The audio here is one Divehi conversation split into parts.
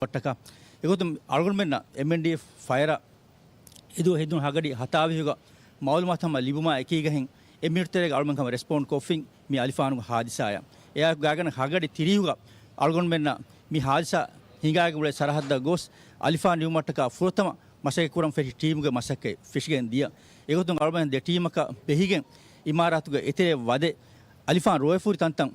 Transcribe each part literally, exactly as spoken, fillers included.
އެގޮތުން އަޅުގަނޑުމެންނަށް އެމްއެންޑީއެފް ފަޔަރ އެދުވަހު ހެދުނު ހަގަޑި ހަތާވީހުގަ މައުލޫމާތު ހަމަ ލިބުމާ އެކީގަހެން އެ މިނިޓް ތެރޭގަ އަޅުމެން ހަމަ ރެސްޕޮންޑް ކޮށްފިން މި އަލިފާނުގެ ހާދިސާއަށް. އެއާއެކު ގާތްގަނޑަކަށް ހަގަޑި ތިރީހުގަ އަޅުގަނޑުމެންނަށް މި ހާދިސާ ހިނގާގެން އުޅޭ ސަރަހައްދަށް ގޮސް އަލިފާން ނިމުމަށްޓަކާ ފުރަތަމަ މަސައްކަތް ކުރަން ފެށި ޓީމުގެ މަސައްކަތް ފެށިގެން ދިޔަ. އެގޮތުން އަޅުމެން ދެ ޓީމަކަށް ބެހިގެން އިމާރާތުގެ އެތެރޭ ވަދެ އަލިފާން ރޯވެފަ ހުރި ތަންތަން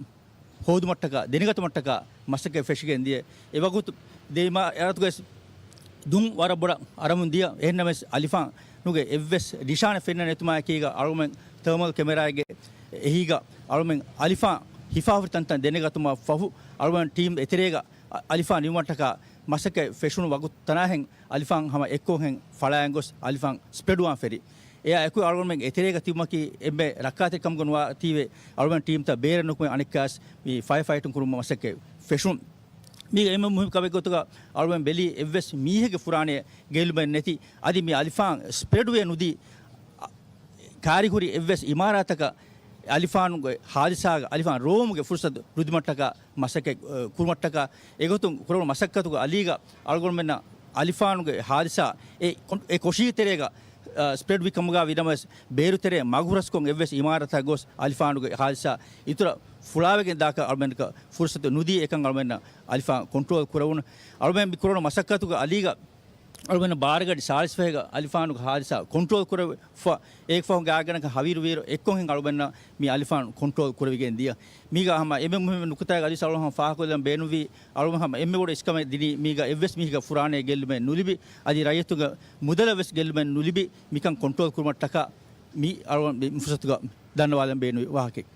ހޯދުމަށްޓަކާ ދެނެގަތުމަށްޓަކާ މަސައްކަތް ފެށިގެން ދިޔަ. އެ ވަގުތު ދެ އިމާރާތުގެ ދުން ވަރަށް ބޮޑަށް އަރަމުން ދިޔަ. އެހެންނަމަވެސް އަލިފާނުގެ އެއްވެސް ނިޝާނެއް ފެންނަން ނެތުމާއެކީގަ އަޅުމެން ތާމަލް ކެމެރާގެ އެހީގަ އަޅުމެން އަލިފާން ހިފާ ހުރި ތަންތަން ދެނެގަތުމަށް ފަހު އަޅުމެން ޓީމް އެތެރޭގަ އަ-، އަލިފާން ނިމުމަށްޓަކާ މަސައްކަތް ފެށުނު ވަގުތު ތަނާހެން އަލިފާން ހަމަ އެއްކޮށްހެން ފަޅާއިން ގޮސް އަލިފާން ސްޕްރެޑުވާން ފެށި. އެއާ އެކު އަޅުގަނޑުމެން އެތެރޭގަ ތިބުމަކީ އެންމެ ރައްކާތެރިކަމުގަ ނުވާތީވެ އަޅުގަނޑު ޓީމްތައް ބޭރަށް ނުކުމެ އަނެއްކާސް މި ފަޔަ ފައިޓުން ކުރުމަށް މަސައްކަތް ފެށުން. މީގަ އެންމެ މުހިންމު ކަމެއް ގޮތުގަ އަޅުގަނޑު ބެލީ އެއްވެސް މީހެއްގެ ފުރާނައެއް ގެއްލުމެއް ނެތި އަދި މި އަލިފާން ސްޕްރެޑުވެ ނުދީ ކާރިހުރި އެއްވެސް އިމާރާތަކަށް އަލިފާނުގެ ހާދިސާގަ އަލިފާން ރޯވުމުގެ ފުރުސަތު ނުދިމަށްޓަކާ މަސައްކަތް، އަ، ކުރުމަށްޓަކާ އެގޮތުން ކުރެވުނު މަސައްކަތުގެ އަލީގަ އަޅުގަނޑުމެންނަށް އަލިފާނުގެ ހާދިސާ އެ ކޮ-، އެ ކޮށީ ތެރޭގަ، އަ، ސްޕްރެޑްވި ކަމުގަ ވިނަމަވެސް ބޭރު ތެރޭ މަގު ހުރަސްކޮށް އެއްވެސް އިމާރާތަށް ގޮސް އަލިފާނުގެ ހާދިސާ އިތުރަށް ފުޅާވެގެން ދާކަށް އަޅުމެންނަކަށް ފުރުސަތު ނުދީ އެކަން އަޅުމެންނަށް އަލިފާން ކޮންޓްރޯލް ކުރެވުނު. އަޅުމެން މި ކުރަނު މަސައްކަތުގެ އަލީގަ އަޅުމެން ބާރަގަޑި ސާޅީސް ފަހެއްގަ އަލިފާނުގެ ހާދިސާ ކޮންޓްރޯލް ކުރެވިފަ، އޭގެ ފަހުން ގާތްގަނޑަކަށް ހަވީރު ވީރު އެއްކޮށްހެން އަޅުމެންނަށް މި އަލިފާން ކޮންޓްރޯލް ކުރެވިގެން ދިޔަ. މީގަ ހަމަ އެންމެ މުހިންމު ނުކުތާއެއް އަދިވެސް އަޅުގަނޑު ހަމަ ފާހަގަކޮށްލަން ބޭނުންވީ، އަޅުގަނޑު ހަމަ އެންމެ ބޮޑު އިސްކަމެއް ދިނީ މީގަ އެއްވެސް މީހަކަށް ފުރާނައެއް ގެއްލުމެއް ނުލިބި، އަދި ރައްޔިތުންގެ މުދަލަށް ވެސް ގެއްލުމެއް ނުލިބި، މިކަން ކޮންޓްރޯލް ކުރުމަށްޓަކާ މި އަޅުގަނޑު މި ފުރުސަތުގަ ދަންނަވާލަން ބޭނުންވި ވާހަކައެއް.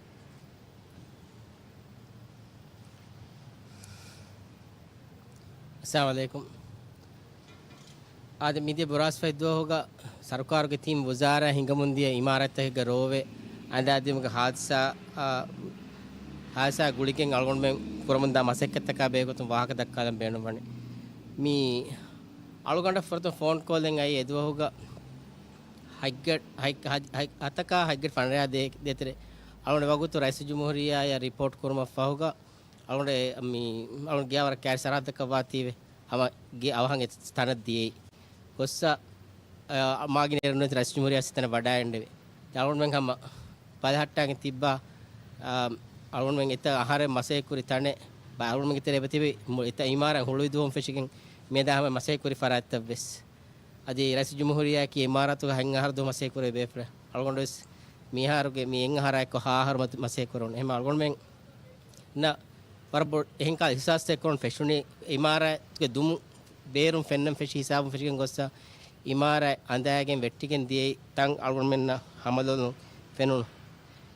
އައްސަލާމު ޢަލައިކުމް. އާދެ، މިދިޔަ ބުރާސްފަތި ދުވަހުގަ ސަރުކާރުގެ ތިން ވުޒާރާ ހިނގަމުންދިޔަ އިމާރާތްތަކެއްގެ ރޯވެ އަނދާދިއުމުގެ ހާދިސާ، އާ، ހާދިސާ ގުޅިގެން އަޅުގަނޑުމެން ކުރަމުންދާ މަސައްކަތްތަކާ ބެހޭގޮތުން ވާހަކަ ދައްކާލަން ބޭނުންވަނީ. މި އަޅުގަނޑަށް ފުރަތަމަ ފޯން ކޯލެއް އައީ އެދުވަހުގަ ހަތްގަ-، ހަތް-، ހަތް-، ހަތް-، ހަތަކާ ހަތްގަޑި ފަނަރަ ދޭ-، ދޭތެރޭ އަޅުގަނޑު ވަގުތު ރައީސުލްޖުމްހޫރިއްޔާއަށް ރިޕޯޓް ކުރުމަށްފަހުގަ އަޅުގަނޑު މި އަޅުގަނޑު ގިޔާ ވަރަށް ކައިރި ސަރަހައްދަކަށް ވާތީވެ ހަމަ ގެ އަވަހަށް އެ ތަނަށް ދިޔައީ. ގޮއްސަ، އަ، މާގިނަ އޭރުން ރައީސުލްޖުމްހޫރިއްޔާ ސިތަނަށް ވަޑައިގެންނެވި. އަޅުގަނޑުމެން ހަމަ ބަލަހައްޓާގެން ތިއްބާ، އަ، އަޅުގަނޑުމެން އެތައް އަހަރެއް މަސައްކަތް ކުރި ތަނެއް، ބަ-، އަޅުގަނޑުމެންގެ ތެރޭ އެބަތިބި މު-، އެތައް އިމާރާތް ހުޅުވި ދުވަހުން ފެށިގެން މިއަދާ ހަމަ މަސައްކަތް ކުރި ފަރާތްތައްވެސް. އަދި ރައީސުލްޖުމްހޫރިއްޔާއަކީ އިމާރާތުގެ ހަތް އަހަރު ދުވަހު މަސައްކަތް ކުރެވި ބޭފުޅެއް. އަޅުގަނޑުވެސް މިހާރުގެ މި އެއް އަހަރާއެއްކޮށް ހަ އަހަރު މަތި-، މަސައްކަތް ކުރަން. އެހެން އަޅުގަނޑުމެންނަށް ވަރަށް ބޮޑު އެހެން ކަހަލަ އިހްސާސްތައް ކުރަން ފެށުނީ، އިމާރާތުގެ ދުމު ބޭރުން ފެންނަން ފެށި ހިސާބުން ފެށިގެން ގޮއްސަ އިމާރާތް އަނދައިގެން ވެއްޓިގެން ދިޔައީ ތަން އަޅުގަނޑުމެންނަށް ހަމަލޮލުން ފެނުނު.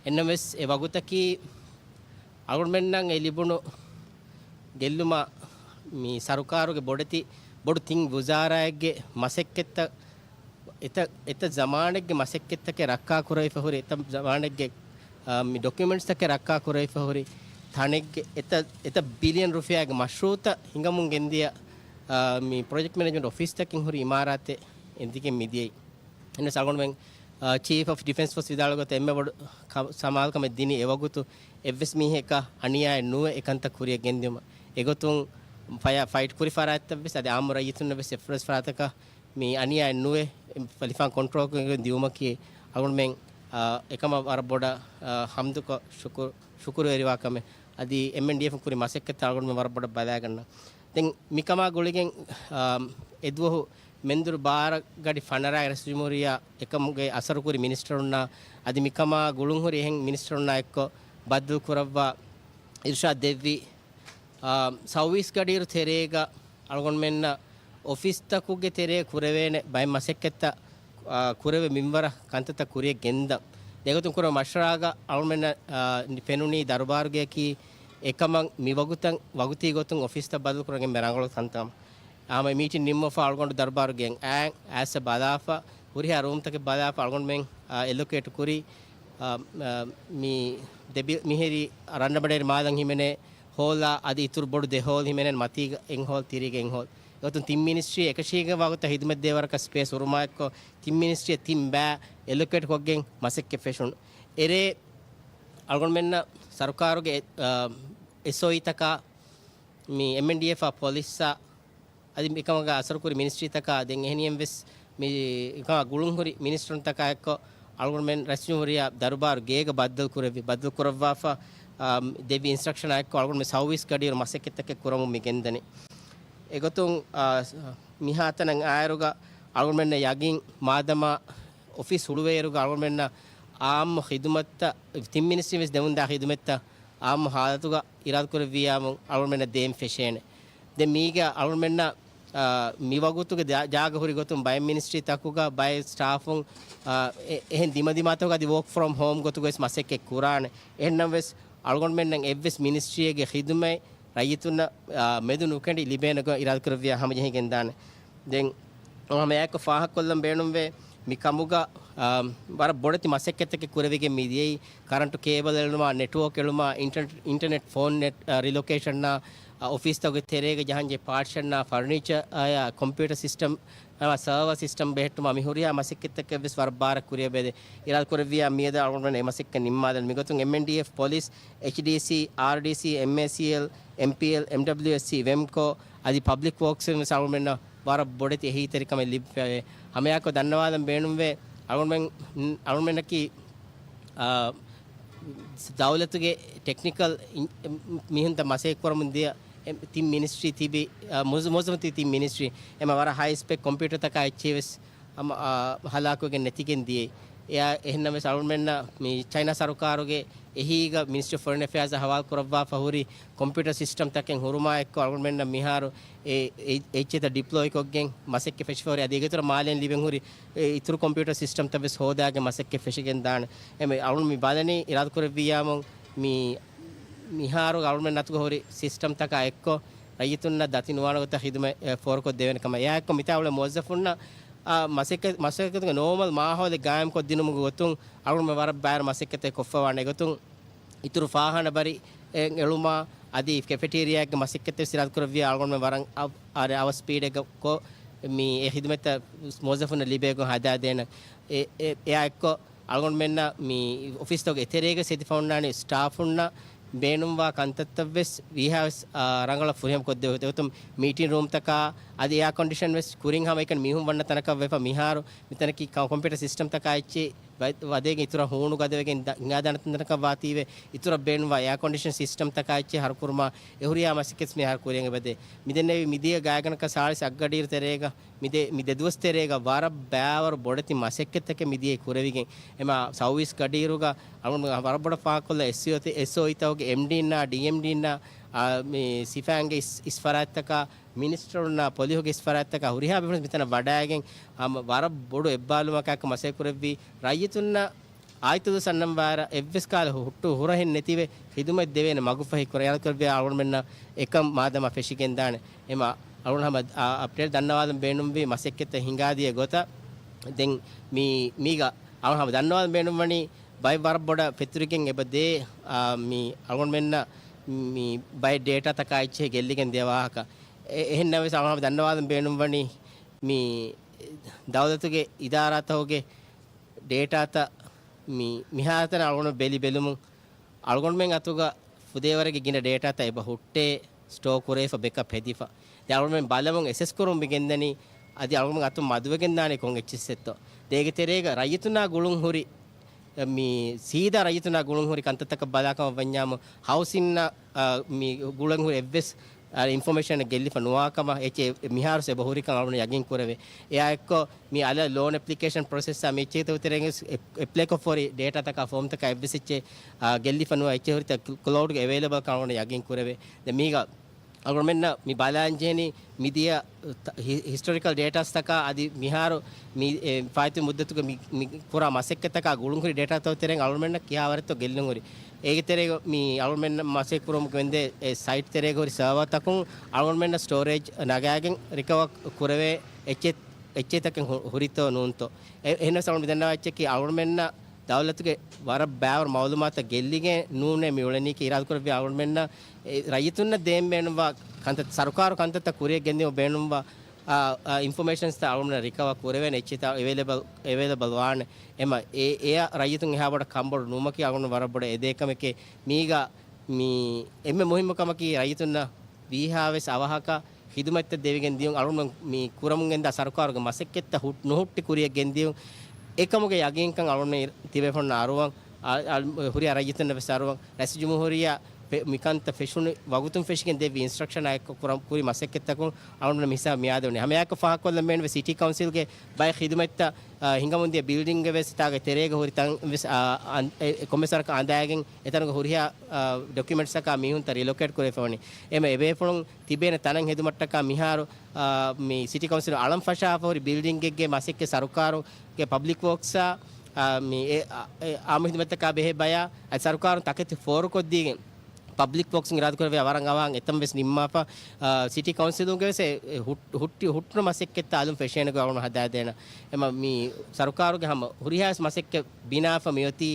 އެންނަމަވެސް އެ ވަގުތަކީ އަޅުގަނޑުމެންނަށް އެ ލިބުނު ގެއްލުމަށް މި ސަރުކާރުގެ ބޮޑެތި ބޮޑު ތިން ވުޒާރާއެއްގެ މަސައްކަތްތައް އެތައް، އެތައް ޒަމާނެއްގެ މަސައްކަތްތަކެއް ރައްކާ ކުރެވިފަ ހުރި، އެތައް ޒަމާނެއްގެ، އާ، މި ޑޮކިއުމެންޓްސްތަކެއް ރައްކާ ކުރެވިފަ ހުރި ތަނެއްގެ އެތައް، އެތައް ބިލިއަން ރުފިޔާގެ މަޝްރޫއުތައް ހިނގަމުން ގެންދިޔަ، އާ، މި ޕްރޮޖެކްޓް މެނޭޖްމަންޓް އޮފީސްތަކެއް ހުރި އިމާރާތެއް އެނދިގެން މިދިޔައީ. އެންނަސް އަޅުގަނޑުމެން، އާ، ޗީފް އޮފް ޑިފެންސް ފޯސް ވިދާޅު ގޮތަށް އެންމެ ބޮޑު ކަ-، ސަމާލުކަމެއް ދިނީ އެވަގުތު އެއްވެސް މީހަކަށް އަނިޔާއެއް ނުވެ އެކަންތައް ކުރިއަށް ގެންދިއުމަށް. އެގޮތުން ފަޔަ ފައިޓް ކުރި ފަރާތްތައްވެސް އަދި އާއްމު ރައްޔިތުންނަށްވެސް އެއްފުރަސް ފަރާތަކަށް މި އަނިޔާއެއް ނުވެ، އަލިފާން ކޮންޓްރޯލް ކޮށްގެން ދިއުމަކީ އަޅުގަނޑުމެން، އާ، އެކަމަށް ވަރަށް ބޮޑަށް، އާ، ހަމްދުކޮށް ޝުކުރު، ޝުކުރުވެރިވާ ކަމެއް. އަދި އެމްއެންޑީއެފް ކުރި މަސައްކަތްތައް އަޅުގަނޑުމެން ވަރަށް ބޮޑަށް ބަލައިގަންނަ. ދެން މިކަމާ ގުޅިގެން، އާ، އެދުވަހު މެންދުރު ބާރަ ގަޑި ފަނަރަ ރައީސުލްޖުމްހޫރިއްޔާ އެކަމުގެ އަސަރު ކުރި މިނިސްޓަރުންނާ އަދި މިކަމާ ގުޅުން ހުރި އެހެން މިނިސްޓަރުންނާ އެއްކޮށް ބައްދަލު ކުރައްވާ އިރުޝާދު ދެއްވި، އާ، ސައުވީސް ގަޑިއިރު ތެރޭގަ އަޅުގަނޑުމެންނަށް އޮފީސްތަކުގެ ތެރޭ ކުރެވޭނެ ބައެއް މަސައްކަތްތައް، އާ، ކުރެވޭ މިންވަރަށް ކަންތައްތައް ކުރިއަށް ގެންދަން. އެގޮތުން ކުރެވޭ މަޝްވަރާގަ އަޅުގަނޑުމެންނަށް، އާ، ފެނުނީ ދަރުބާރުގެއަކީ އެކަމަށް މިވަގުތަށް ވަގުތީ ގޮތުން އޮފީސްތައް ބަދަލު ކުރަން އެންމެ ރަނގަޅު ކަންތައް. އާ، މި މީޓިން ނިންމުފަ އަޅުގަނޑު ދަރުބާރުގެ އައި އައިސް ބަލާފަ، ހުރިހާ ރޫމްތަކެއް ބަލާފަ އަޅުގަނޑުމެން، އާ، އެލޮކޭޓް ކުރި، އާ، އާ، މި ދެބި-، މިހިރީ ރަންނަބަނޑޭރި މާލަށް ހިމެނޭ ހޯލާ އަދި އިތުރު ބޮޑު ދެ ހޯލް ހިމެނޭ މަތީގަ އެއް ހޯލް ތިރީގަ އެއް ހޯލް. އެގޮތުން ތިން މިނިސްޓްރީ އެކަށީގެން ވަގުތަށް ހިދުމަތް ދޭވަރަކަށް ސްޕޭސް ހުރުމާއެއްކޮށް، ތިން މިނިސްޓްރީ ތިން ބައި އެލޮކޭޓް ކޮށްގެން މަސައްކަތް ފެށުނު. އެރޭ އަޅުގަނޑުމެންނަށް ސަރުކާރުގެ، އާ، އެސްއޯއީތަކާ މި އެމްއެންޑީއެފް އާ ޕޮލިސްއާ އަދި އެކަމަކާ އަސަރުކުރި މިނިސްޓްރީތަކާ ދެން އެހެނިހެން ވެސް މި އެކަމާ ގުޅުންހުރި މިނިސްޓަރުންތަކާ އެއްކޮށް އަޅުގަނޑުމެން ރައީސްޖުމްހޫރިއްޔާ ދަރުބާރު ގޭގަ ބައްދަލު ކުރެއްވި، ބައްދަލު ކުރައްވާފަ، އާ، ދެއްވި އިންސްޓްރަކްޝަނާ އެއްކޮށް އަޅުގަނޑުމެން ސައުވީސް ގަޑިއިރު މަސައްކަތްތަކެއް ކުރަމުން މި ގެންދަނީ. އެގޮތުން، އާ، މިހާތަނަށް އާއިރުގަ އަޅުގަނޑުމެންނަށް ޔަގީން މާދަމާ އޮފީސް ހުޅުވޭއިރުގަ އަޅުގަނޑުމެންނަށް އާއްމު ޚިދުމަތްތައް، ތިން މިނިސްޓްރީން ވެސް ދެމުންދާ ޚިދުމަތްތައް އާއްމު ހާލަތުގަ އިރާދަކުރެއްވިއްޔާމު އަޅުގަނޑުމެންނަށް ދޭން ފެށޭނެ. ދެން މީގަ އަޅުގަނޑުމެންނަށް، އާ، މި ވަގުތުގެ ދާ-، ޖާގަ ހުރި ގޮތުން ބައެއް މިނިސްޓްރީ ތަކުގަ ބައެއް ސްޓާފުން، އާ، އެ-، އެހެން ދިމަދިމާތަކުގަ އަދި ވޯކް ފްރޮމް ހޯމް ގޮތުގަ ވެސް މަސައްކަތް ކުރާނެ. އެހެންނަމަވެސް އަޅުގަނޑުމެންނަށް އެއްވެސް މިނިސްޓްރީއެއްގެ ޚިދުމަތް ރައްޔިތުންނަށް، އާ، މެދު ނުކެނޑި ލިބޭނެ ގޮތް އިރާދަކުރެއްވިޔާ ހަމަޖެހިގެން ދާނެ. ދެން ހަމަ އެއާއެއްކޮށް ފާހަގަކޮށްލަން ބޭނުންވޭ، މި ކަމުގަ، އާ، ވަރަށް ބޮޑެތި މަސައްކަތްތަކެއް ކުރެވިގެން މި ދިޔައީ. ކަރަންޓު ކޭބަލް އެޅުމާ، ނެޓްވޯކް އެޅުމާ، އިންޓަރ-، އިންޓަރނެޓް ފޯން ނެޓް، އާ، ރިލޮކޭޝަންއާ، އާ، އޮފީސްތަކުގެ ތެރޭގަ ޖަހަންޖެހޭ ޕާޓިޝަންއާ، ފަރުނީޗަރ އާ، ކޮމްޕިއުޓަރ ސިސްޓަމް، އާ، ސަރވަރ ސިސްޓަމް ބެހެއްޓުމާ، މި ހުރިހާ މަސައްކަތްތަކެއް ވެސް ވަރަށް ބާރަށް ކުރިއަށް ބެދެ އިރާދަކުރެއްވިޔާ މިއަދަށް އަޅުގަނޑުމެން އެ މަސައްކަތް ނިންމާލަން. މިގޮތުން އެމްއެންޑީއެފް، ޕޮލިސް، އެޗްޑީސީ، އާރްޑީސީ، އެމްއޭސީއެލް، އެމްޕީއެލް، އެމްޑަބްލިއުއެސްސީ، ވެމްކޯ، އަދި ޕަބްލިކް ވޯކްސް ވެސް އަޅުގަނޑުމެންނަށް ވަރަށް ބޮޑެތި އެހީތެރިކަމެއް ލިބިފައެވެ. ހަމައެއާއެކު ދަންނަވާލަން ބޭނުންވޭ، އަޅުގަނޑުމެން، އަޅުގަނޑުމެންނަކީ، އާ، ދައުލަތުގެ ޓެކްނިކަލް އިން-، މީހުންތައް މަސައްކަތް ކުރަމުން ދިޔަ އެ، ތިން މިނިސްޓްރީ ތިބި، އާ، މުވައްޒަ-، މުވައްޒަފުން ތިބި ތިން މިނިސްޓްރީ އެމަ ވަރަށް ހައި ސްޕެކް ކޮމްޕިއުޓަރ ތަކާ އެއްޗެހި ވެސް ހަމަ، އާ، ހަލާކުވެގެން ނެތިގެން ދިޔައީ. އެއާ އެހެންނަމަވެސް އަޅުގަނޑުމެންނަށް މި ޗައިނާ ސަރުކާރުގެ އެހީގަ މިނިސްޓްރީ އޮފް ފޮރިން އެފެއާޒް ހަވާލު ކުރައްވާފަ ހުރި ކޮމްޕިއުޓަރ ސިސްޓަމް ތަކެއް ހުރުމާ އެއްކޮށް އަޅުގަނޑުމެންނަށް މިހާރު އެ، އެ، އެއްޗެތައް ޑިޕްލޮއި ކޮށްގެން މަސައްކަތް ފެށިފަ ހުރި. އަދި އޭގެ އިތުރަށް މާލޭން ލިބެން ހުރި އެ އިތުރު ކޮމްޕިއުޓަރ ސިސްޓަމްތައް ވެސް ހޯދާގެން މަސައްކަތް ފެށިގެން ދާނެ. އެމެ އަޅުން މި ބަލަނީ އިރާދަކުރެއްވިއްޔާމު މި މިހާރު އަޅުމެން އަތުގަ ހުރި ސިސްޓަމްތަކާ އެއްކޮށް، ރައްޔިތުންނަށް ދަތި ނުވާނެ ގޮތަށް ޚިދުމަތް، އެ، ފޯރުކޮށްދެވޭނެ ކަމަށް. އެއާއެއްކޮށް މިތާ އުޅޭ މުވައްޒަފުންނަށް، އާ، މަސައްކަތް، މަސައްކަތުގެ ނޯމަލް މާހައުލެއް ގާއިމްކޮށްދިނުމުގެ ގޮތުން އަޅުމެން ވަރަށް ބާރު މަސައްކަތެއް ކޮށްފަވާނެ. އެގޮތުން އިތުރު ފާޚާނާ ބަރި، އެ، އެޅުމާ، އަދި ކެފެޓޭރިއާގެ މަސައްކަތެއް ސިރާދަކުރެއްވިޔާ އަޅުގަނޑުމެން ވަރަށް އަވަ-، އަވަ-، އަވަސް ސްޕީޑެއްގަ ކޮށް، މި އެ ޚިދުމަތްތައް މުވައްޒަފުންނަށް ލިބޭ ގޮތް ހަދާދޭނަން. އެ، އެ، އެއާ އެއްކޮށް، އަޅުގަނޑުމެންނަށް މި އޮފީސްތަކުގެ އެތެރޭގަ ސެދިފަ އޮންނާނެ ސްޓާފުންނަށް ބޭނުންވާ ކަންތައްތައްވެސް ވީހާވެސް، އާ، ރަނގަޅަށް ފުރިހަމަ ކޮށްދެވޭ. އެގޮތުން މީޓިން ރޫމްތަކާ އަދި އެއާ ކޮންޑިޝަން ވެސް ކުރިން ހަމައެކަނި މީހުން ވަންނަ ތަނަކަށް ވެފަ. މިހާރު މިތަނަކީ ކޮ-، ކޮމްޕިއުޓަރ ސިސްޓަމްތަކާ އެއްޗެއް ވަ-، ވަދެގެން އިތުރަށް ހޫނު ގަދަވެގެން ދަ-، ހިނގާދާނެ ތަނަކަށް ވާތީވެ، އިތުރަށް ބޭނުންވާ އެއާ ކޮންޑިޝަން ސިސްޓަމްތަކާ އެއްޗެއް ހަރުކުރުމާ އެ ހުރިހާ މަސައްކަތް މިހާރު ކުރިއަށް އެބަދޭ. މިދެންނެވި މިދިޔަ ގާތްގަނޑަކަށް ސާޅީސް އަށްގަޑިއިރު ތެރޭގަ މިދެ-، މި ދެދުވަސް ތެރޭގަ ވަރަށް ބާވަރު ބޮޑެތި މަސައްކަތްތަކެއް މިދިޔަ ކުރެވިގެން. އެމާ ސައުވީސް ގަޑިއިރުގަ އަޅުގަނޑު ވަރަށް ބޮޑަށް ފާހަގަކޮށްލާ އެސްއީއޯ ތެ-، އެސްއޯއީތަކުގެ އެމްޑީންނާ، ޑީއެމްޑީންނާ، އާ، މި ސިފައިންގެ އިސް-، އިސް ފަރާތްތަކާ، މިނިސްޓަރުންނާ ޕޮލިހުގެ އިސް ފަރާތްތަކާ ހުރިހާ ބޭފުޅުން މިތަނަށް ވަޑައިގެން، އާ، މަ-، ވަރަށް ބޮޑު އެއްބާލުމަކާއެކު މަސައްކަތް ކުރެއްވީ. ރައްޔިތުންނަށް އާއްތު ދުވަސް އަންނަން ވާރަ އެއްވެސް ކާލަ ހު-، ހުއްޓު ހުރަހެއް ނެތިވެ ޚިދުމަތް ދެވޭނެ މަގުފަހި ކުރައްވާ އިރާދަކުރެއްވިޔާ އަޅުގަނޑުމެންނަށް އެކަން މާދަމާ ފެށިގެންދާނެ. އެމަ އަޅުގަނޑު ހަމަ އަ-، އަޕްޑޭޓް ދަންނަވާލަން ބޭނުންވީ މަސައްކަތްތައް ހިނގާދިޔަ ގޮތަށް. ދެން މި-، މީގަ އަޅުގަނޑު ހަމަ ދަންނަވާލަން ބޭނުންވަނީ ބައެއް ވަރަށް ބޮޑަށް ފެތުރިގެން އެބަ ދޭ، އާ، މި އަޅުގަނޑުމެންނަށް މި ބައެއް ޑޭޓާތަކާ އެއްޗެހި ގެއްލިގެން ދިޔަ ވާހަކަ. އެ-، އެހެން ނަމަވެސް އަޅުގަނޑު ހަމަ ދަންނަވާލަން ބޭނުންވަނީ މި ދައުލަތުގެ އިދާރާތަކުގެ ޑޭޓާތައް މި-، މިހާތަނަށް އަޅުގަނޑު ބެލި ބެލުމުން އަޅުގަނޑުމެން އަތުގަ ފުދޭވަރެއްގެ ގިނަ ޑޭޓާތައް އެބަ ހުއްޓޭ، ސްޓޯ ކުރެވިފަ، ބެކަޕް ހެދިފަ. ދެން އަޅުގަނޑުމެން ބަލަމުން އެސެސް ކުރުމުން މި ގެންދަނީ، އަދި އަޅުގަނޑުމެން އަތުން މަދުވެގެން ދާނީ ކޮން އެއްޗެއްސެއްތޯ. ދޭގެ ތެރޭގަ ރައްޔިތުންނާ ގުޅުން ހުރި، މި ސީދާ ރައްޔިތުންނާ ގުޅުން ހުރި ކަންތައްތަކަށް ބަލާކަމަށް ވަންޏާމު، ހައުސިންއަށް، އަ، މި ގުޅަން ހުރި އެއްވެސް އަ، އިންފޮމޭޝަނެއް ގެއްލިފަ ނުވާކަމަށް އެއްޗެއް މިހާރު އެބަ ހުރިކަން އަޅުގަނޑު ޔަގީން ކުރެވޭ. އެއާ އެއްކޮށް މި އަލަށް ލޯން އެޕްލިކޭޝަން ޕްރޮސެސްއާ މި އެއްޗެހިތަކުގެ ތެރޭގަ އެޕް-، އެޕްލައިކޮށްފަ ހުރި ޑޭޓާތަކާ ފޯމްތަކާ އެއްވެސް އެއްޗެއް، އާ، ގެއްލިފަ ނުވާ އެއްޗެއް ހުރިތަ ކްލައުޑްގަ އެވެއިލަބަލްކަން އަޅުގަނޑު ޔަގީން ކުރެވޭ. ދެން މީގަ އަޅުގަނޑުމެންނަށް މި ބަލާންޖެހެނީ މިދިޔަ ތަ-، ހި-، ހިސްޓޮރިކަލް ޑޭޓާސްތަކާ އަދި މިހާރު މި، އެ، ފާއިތުވި މުއްދަތުގަ މި، މި ކުރާ މަސައްކަތްތަކާ ގުޅުންހުރި ޑޭޓާތަކުގެ ތެރެއިން އަޅުގަނޑުމެންނަށް ކިހާވަރެއްތޯ ގެއްލުންހުރި. އޭގެ ތެރޭގަ މި އަޅުގަނޑުމެންނަށް މަސައްކަތް ކުރުމުގެ ވެންދެ އެ ސައިޓް ތެރޭގަ ހުރި ސަރވަރތަކުން އަޅުގަނޑުމެންނަށް ސްޓޯރޭޖް ނަގާގެން ރިކަވަރ ކުރެވޭ އެއްޗެއް، އެއްޗެއްތަކެއް ހު-، ހުރިތޯ ނޫންތޯ. އެ-، އެހެނަސް އަޅުގަނޑު މި ދަންނަވާ އެއްޗަކީ އަޅުގަނޑުމެންނަށް ދައުލަތުގެ ވަރަށް ބާވަރު މައުލޫމާތުތައް ގެއްލިގެން ނޫނޭ މި އުޅެނީކީ އިރާދަކުރެއްވިޔާ އަޅުގަނޑުމެންނަށް އެ ރައްޔިތުންނަށް ދޭން ބޭނުންވާ ކަންތައް، ސަރުކާރު ކަންތައްތައް ކުރިއަށް ގެންދިއުމަށް ބޭނުންވާ، އާ، އާ، އިންފޮމޭޝަންސްތައް އަޅުގަނޑުމެންނަށް ރިކަވަރ ކުރެވޭނެ އެއްޗެއްތައް އެވެއިލެބަލް، އެވެއިލެބަލް ވާނެ. އެމަ އެ، އެއަށް ރައްޔިތުން އެހާ ބޮޑަށް ކަންބޮޑު ނުވުމަކީ އަޅުގަނޑު ވަރަށް ބޮޑަށް އެދޭ ކަމެކޭ. މީގަ މި އެންމެ މުހިއްމު ކަމަކީ ރައްޔިތުންނަށް ވީހާވެސް އަވަހަކަށް ޚިދުމަތްތައް ދެވިގެން ދިޔުން. އަޅުގަނޑު މި ކުރަމުން ގެންދާ ސަރުކާރުގެ މަސައްކަތްތައް ހު-، ނުހުއްޓި ކުރިއަށް ގެންދިޔުން. އެކަމުގެ ޔަގީންކަން އަޅުގަނޑު ތިބޭފުޅުންނަށް އަރުވަން، އަ-، އަ-، ހުރިހާ ރައްޔިތުންނަށް ވެސް އަރުވަން. ރައީސް ޖުމްހޫރިއްޔާ ފެ-، މިކަންތައް ފެށުނު ވަގުތުން ފެށިގެން ދެއްވި އިންސްޓްރަކްޝަނާ އެއްކޮށް ކުރަ-، ކުރި މަސައްކަތްތަކުން އަޅުގަނޑު މި ހިސާބަށް މިއާދެވުނީ. ހަމައެއާއެކު ފާހަގަކޮށްލަން ބޭނުންވޭ ސިޓީ ކައުންސިލްގެ ބައެއް ޚިދުމަތްތައް، އަ، ހިނގަމުންދިޔަ ބިލްޑިންގެ ވެސް އެތާގެ ތެރޭގަ ހުރި ތަން ވެސް، އަ، އަން-، އެ، އެ ކޮންމެސް ވަރަކަށް އަނދާގެން އެތަނުގެ ހުރިހާ، އަ، ޑޮކިއުމެންޓްސްތަކާ މީހުންތައް ރިލޮކޭޓް ކުރެވިފަ ވަނީ. އެމަ އެބޭފުޅުން ތިބޭނެ ތަނަށް ހެދުމަށްޓަކާ މިހާރު، އާ، މި ސިޓީ ކައުންސިލުން އަޅަން ފަށާފަ ހުރި ބިލްޑިންގެއްގެ މަސައްކަތް ސަރުކާރުގެ ޕަބްލިކް ވޯކްސްއާ، އާ، މި އެ، އާ، އެ އާއްމު ހިދުމަތްތަކާ ބެހޭ ބަޔާ އަދި ސަރުކާރުން ތަކެތި ފޯރުކޮށްދީގެން ޕަބްލިކް ވޯކްސް އިރާދަ ކުރެއްވިޔާ ވަރަށް އަވަހަށް އެތަން ވެސް ނިންމާފަ، އާ، ސިޓީ ކައުންސިލުންގެ ވެސް އެ ހުއް-، ހުއްޓި-، ހުއްޓުނު މަސައްކަތްތައް އަލުން ފެށޭނެ ގޮތް އަޅުން ހަދާދޭނަ. އެމަ މި ސަރުކާރުގެ ހަމަ ހުރިހާ ވެސް މަސައްކަތް ބިނާފަ މިއޮތީ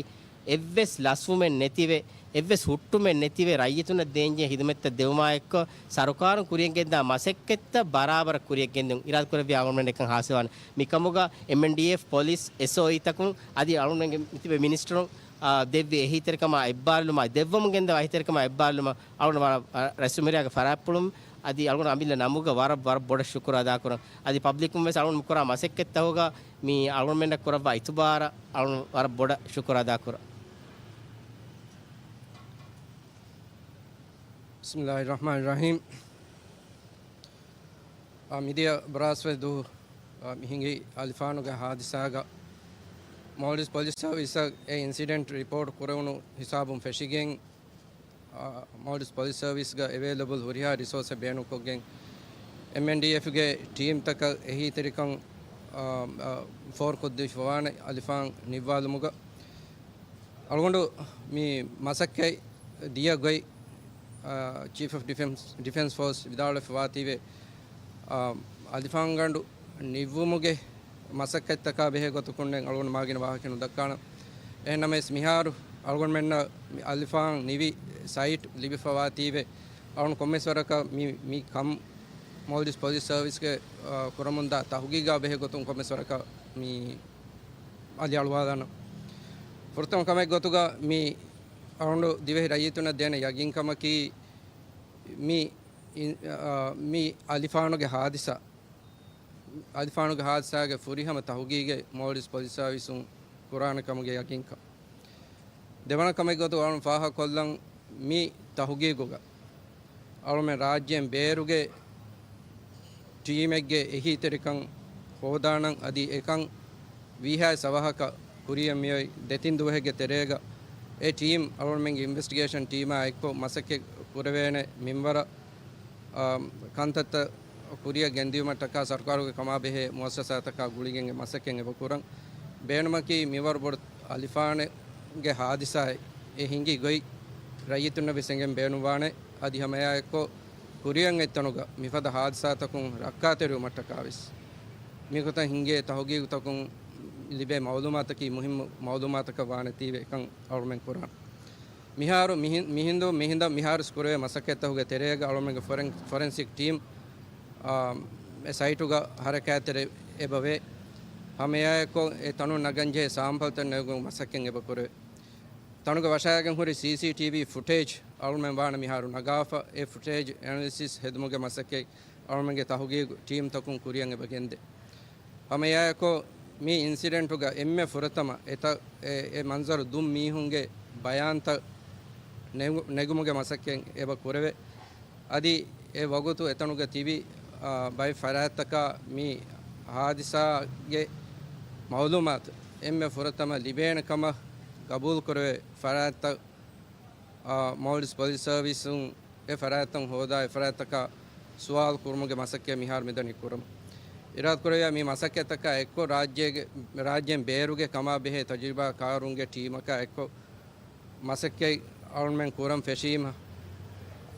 އެއްވެސް ލަސްވުމެއް ނެތިވެ، އެއްވެސް ހުއްޓުމެއް ނެތިވެ، ރައްޔިތުންނަށް ދޭންޖެހޭ ހިދުމަތްތައް ދެވުމާ އެއްކޮށް، ސަރުކާރުން ކުރިޔަށްގެންދާ މަސައްކަތްތައް ބަރާބަރަށް ކުރިޔަށްގެންދިޔުން އިރާދަކުރެއްވިޔާ އަޅުގަނޑުމެން އެކަން ހާސިލްވާނެ. މިކަމުގަ އެމްއެންޑީއެފް، ޕޮލިސް، އެސްއޯއީތަކުން އަދި އަޅުގަނޑުގެ މިތިބެ މިނިސްޓަރުން، އާ، ދެއްވި އެހީތެރިކަމާ އެއްބާރުލުމާ، ދެއްވަމުން ގެންދަވާ އެހީތެރިކަމާ އެއްބާރުލުމަށް އަޅުގަނޑު ވަރަށް، އަ، ރައީސް ޖުމްހޫރިއްޔާގެ ފަރާތްޕުޅުން އަދި އަޅުގަނޑު އަމިއްލަ ނަމުގަ ވަރަށް، ވަރަށް ބޮޑަށް ޝުކުރު އަދާކުރަން. އަދި ޕަބްލިކުން ވެސް އަޅުގަނޑު މި ކުރާ މަސައްކަތްތަކުގަ މި އަޅުގަނޑުމެންނަށް ކުރައްވާ އިތުބާރަށް އަޅުގަނޑު ވަރަށް ބޮޑަށް ޝުކުރު އަދާކުރަން. ބިސްމިއްލާހިއްރަޙްމާނިއްރަޙީމް. އާ، މިދިޔަ ބަރަސްވެ ދުވަހު، އާ، މި ހިނގި އަލިފާނުގެ ހާދިސާގަ މޯލްޑިވްސް ޕޮލިސް ސަރވިސަށް އެ އިންސިޑެންޓް ރިޕޯޓް ކުރެވުނު ހިސާބުން ފެށިގެން، އާ، މޯލްޑިވްސް ޕޮލިސް ސަރވިސްގަ އެވޭލަބަލް ހުރިހާ ރިސޯސްއެއް ބޭނުންކޮށްގެން، އެމްއެންޑީއެފްގެ ޓީމްތަކަށް އެހީތެރިކަން، އާ، އާ، ފޯރުކޮށްދީފަވާނެ އަލިފާން ނިއްވާލުމުގަ. އަޅުގަނޑު މި މަސައްކަތް ދިޔަ ގޮތް، އާ، ޗީފް އޮފް ޑިފެންސް، ޑިފެންސް ފޯސް ވިދާޅުވެފަވާތީވެ، އާ، އަލިފާންގަނޑު ނިއްވުމުގެ މަސައްކަތްތަކާ ބެހޭ ގޮތަކުންނެއް އަޅުގަނޑު މާގިނަ ވާހަކަ ނުދައްކާނަން. އެހެންނަމަވެސް މިހާރު އަޅުގަނޑުމެންނަށް މި އަލިފާން ނިވި ސައިޓް ލިބިފަވާތީވެ، އަޅުން ކޮންމެސް ވަރަކަށް މި، މި ކަން މޯލްޑިވްސް ޕޮލިސް ސަރވިސްގެ، އާ، ކުރަމުންދާ ތަހުގީގާ ބެހޭ ގޮތުން ކޮންމެސް ވަރަކަށް މި އަލިއަޅުވާލާނަން. ފުރަތަމަ ކަމެއް ގޮތުގަ މި އަޅުން ދިވެހި ރައްޔިތުންނަށް ދޭނެ ޔަގީންކަމަކީ މި އިން-، އާ، މި އަލިފާނުގެ ހާދިސާ، އަލިފާނުގެ ހާދިސާގެ ފުރިހަމަ ތަހުގީގެއް މޯލްޑިވްސް ޕޮލިސް ސާވިސުން ކުރާނެ ކަމުގެ ޔަގީންކަން. ދެވަނަ ކަމެއް ގޮތު އަޅުން ފާހަގަކޮށްލަން މި ތަހުގީގުގަ އަޅުމެން ރާއްޖޭން ބޭރުގެ ޓީމެއްގެ އެހީތެރިކަން ހޯދާނަން އަދި އެކަން ވީހާވެސް އަވަހަކަށް ކުރިޔަށް މިއޮތް ދެތިން ދުވަހެއްގެ ތެރޭގަ އެ ޓީމް އަޅުމެންގެ އިންވެސްޓިގޭޝަން ޓީމާ އެއްކޮށް މަސައްކަތް ކުރެވޭނެ މިންވަރަށް، އާ، ކަންތައްތައް ކުރިޔަށް ގެންދިޔުމަށްޓަކާ ސަރުކާރުގެ ކަމާބެހޭ މުއައްސަސާތަކާ ގުޅިގެން އެ މަސައްކަތް އެބަ ކުރަން. ބޭނުމަކީ މިވަރު ބޮޑު އަލިފާނެއްގެ ހާދިސާއެއް އެ ހިނގި ގޮތް ރައްޔިތުންނަށް ވެސް އެނގެން ބޭނުންވާނެ. އަދި ހަމައެއާއެއްކޮށް ކުރިޔަށް އޮތްތަނުގަ މިފަދަ ހާދިސާތަކުން ރައްކާތެރިވުމަށްޓަކާ ވެސް މިގޮތަށް ހިނގޭ ތަހުގީގުތަކުން ލިބޭ މައުލޫމާތަކީ މުހިއްމު މައުލޫމާތަކަށް ވާނެތީވެ އެކަން އަޅުމެން ކުރާނެ. މިހާރު މިހި-، މިހިނދު މިހިނދަށް މިހާރުވެސް ކުރެވޭ މަސައްކަތްތަކުގެ ތެރޭގަ އަޅުމެންގެ ފޮރެން-، ފޮރެންސިކް ޓީމް، އާ، އެ ސައިޓުގަ ހަރަކާތްތެރި އެބަވޭ. ހަމައެއާއެކު އެ ތަނުން ނަގަންޖެހޭ ސާމްޕަލްތައް ނެގުމުގެ މަސައްކަތް އެބަ ކުރެވޭ. ތަނުގަ ވަށާގެން ހުރި ސީސީޓީވީ ފުޓޭޖް އަޅުމެން ވާނެ މިހާރު ނަގާފަ، އެ ފުޓޭޖް އެނަލިސިސް ހެދުމުގެ މަސައްކަތް އަޅުމެންގެ ތަހުގީގު ޓީމްތަކުން ކުރިޔަށް އެބަ ގެންދޭ. ހަމައެއާއެކު މި އިންސިޑެންޓުގަ އެންމެ ފުރަތަމަ އެތައް އެ، އެ މަންޒަރު ދުށް މީހުންގެ ބަޔާންތައް ނެގު-، ނެގުމުގެ މަސައްކަތް އެބަ ކުރެވޭ. އަދި އެ ވަގުތު އެތަނުގަ ތިބި، އާ، ބައެއް ފަރާތްތަކާ މި ހާދިސާގެ މައުލޫމާތު އެންމެ ފުރަތަމަ ލިބޭނެ ކަމަށް ގަބޫލުކުރެވޭ ފަރާތްތައް، އާ، މޯލްޑިވްސް ޕޮލިސް ސަރވިސުން އެ ފަރާތްތައް ހޯދާ، އެ ފަރާތްތަކާ ސުވާލު ކުރުމުގެ މަސައްކަތް މިހާރު މިދަނީ ކުރަމުން. އިރާދަކުރެއްވިޔާ މި މަސައްކަތްތަކާ އެއްކޮށް ރާއްޖޭގެ، ރާއްޖޭން ބޭރުގެ ކަމާ ބެހޭ ތަޖުރިބާކާރުންގެ ޓީމަކާ އެއްކޮށް މަސައްކަތް އަޅުމެން ކުރަން ފެށީމަ،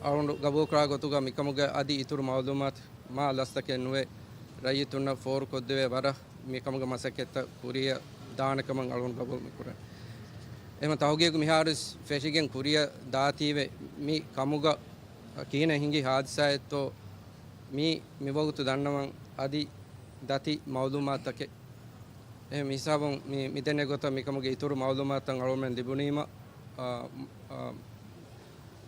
އަޅުނޑު ގަބޫލުކުރާ ގޮތުގަ މިކަމުގެ އަދި އިތުރު މައުލޫމާތު މާ ލަސްތަކެއް ނުވެ، ރައްޔިތުންނަށް ފޯރުކޮށްދެވޭ ވަރަށް މިކަމުގެ މަސައްކަތްތައް ކުރިއަށް ދާނެ ކަމަށް އަޅުން ގަބޫލު މިކުރަން. އެހެން ތަހުގީގު މިހާރުވެސް ފެށިގެން ކުރިއަށް ދާތީވެ މި ކަމުގަ ކިހިނެއް ހިނގި ހާދިސާއެއްތޯ މީ މިވަގުތު ދަންނަވަން އަދި ދަތި މައުލޫމާތުތަކެއް. އެހެން މިހިސާބުން މި، މިދެންނެވި ގޮތަށް މިކަމުގެ އިތުރު މައުލޫމާތުތައް އަޅުމެން ލިބުނީމަ، އާ، އާ،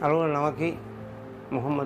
އަޅުގަނޑު ނަމަކީ މުޙައްމަދު